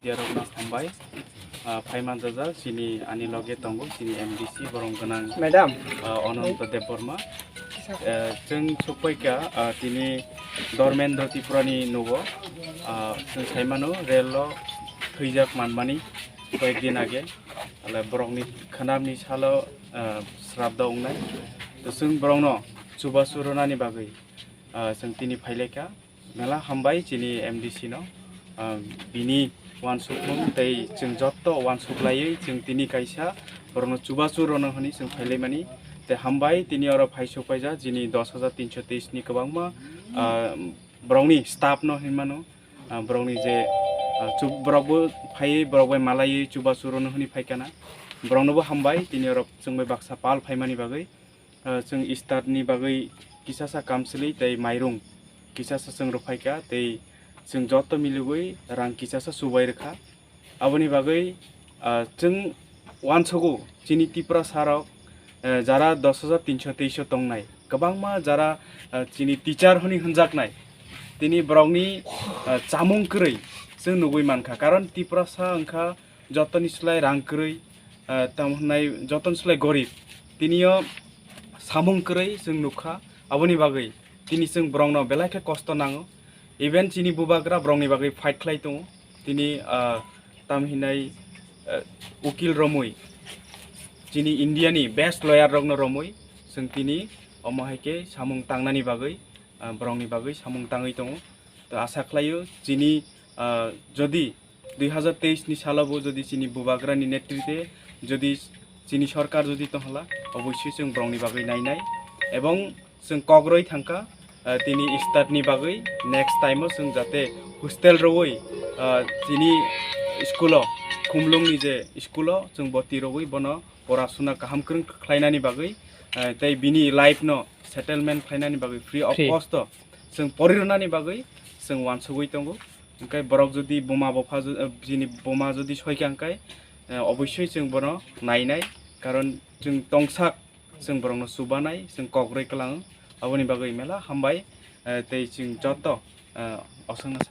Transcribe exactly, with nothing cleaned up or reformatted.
Media rokno hambai. Ah, phaiman jajak chini ani loge tongo chini M D C borong gwnang, Madam. Ah, Ananta Debbarma. Eh, chwng sukphaikha, ah, tini Dharmendra Tripurani nugo. Ah, chwng saimano relo thwijak manmani koyek din age. Ale borokni khanamni salo, ah, srabda wngnai. To chwng borokno chubachu rwnani bagwi, ah, chwng tini phailaikha. Mela hambai chini M D C no. Ah, bini uansukmung tei chwng jotto uansuklaiwi chwng tini kaisa borokno chubachu rwno hwnwi chwng phailaimani. Tei hambai tini oro phaisuk paijak chini dos hajar tinso teis ni kwbangma, ah, borokni staff no hinmano. Ah, borokni je, ah, chu-, borokbo phaiwi borok bai malaiwi chubachu rwno hwnwi phaikana. Boroknobo hambai tini oro chwng bai baksa pal phaimani bagwi. Ah, chwng iftar ni bagwi kisasa kamchwlwi tei mairung kisasa chwng rwphaikha tei chwng joto miligwi rang kisasa chubai rwkha. Aboni bagwi, ah, chwng uansugo chini Tiprasa rok, eh, jara dos hajar tinso teis o tongnai kwbangma jara, ah, chini teacher hwnwi hwnjaknai tini borokni, ah, chamung kwrwi chwng nugwi mankha, karon Tiprasa wngkha jotoni slai rang kwrwi, ah, tamo hwnai jotoni slai gorib. Tinio samung kwrwi chwng nukha, aboni bagwi tini chwng borokno belai khe kosto nango. Even chini bubagra borokni bagwi fight khlai tongo. Tini, ah, tamo hwnai, ah, ukil romwi, chini India ni best lawyer rokno romwi chwng tini omo hai khe samung tangnani bagwi, ah, borokni bagwi samung tangwi tongo. To asa khlaio chini, ah, jodi dui hajar teis ni salo bo jodi chini bubagra ni netrite jodi chini sorkar jodi tonghala, obossoi chwng borokni bagwi nainai ebong chwng kok rwi thangkha, ah, tini iftar ni bagwi next time o chwng jate hostel rwi, ah, chini school o, Khumlung ni je school o chwng boti rwi bono pora suna kaham kwrwng khlainani bagwi, ah, tei bini life no settlement khlainani bagwi free of Free. cost o chwng pori rwnani bagwi chwng uansugwi tongo. Hwnkhe borok jodi buma bupha ju-, eh, bini buma jodi soikha hwnkhe, eh, obossoi chwng bono nainai, karon chwng tongsak, chwng borokno chubanai, chwng kok rwi kwlango. Aboni bagwi mela hambai, eh, tei chwng joto, eh, osongno sa-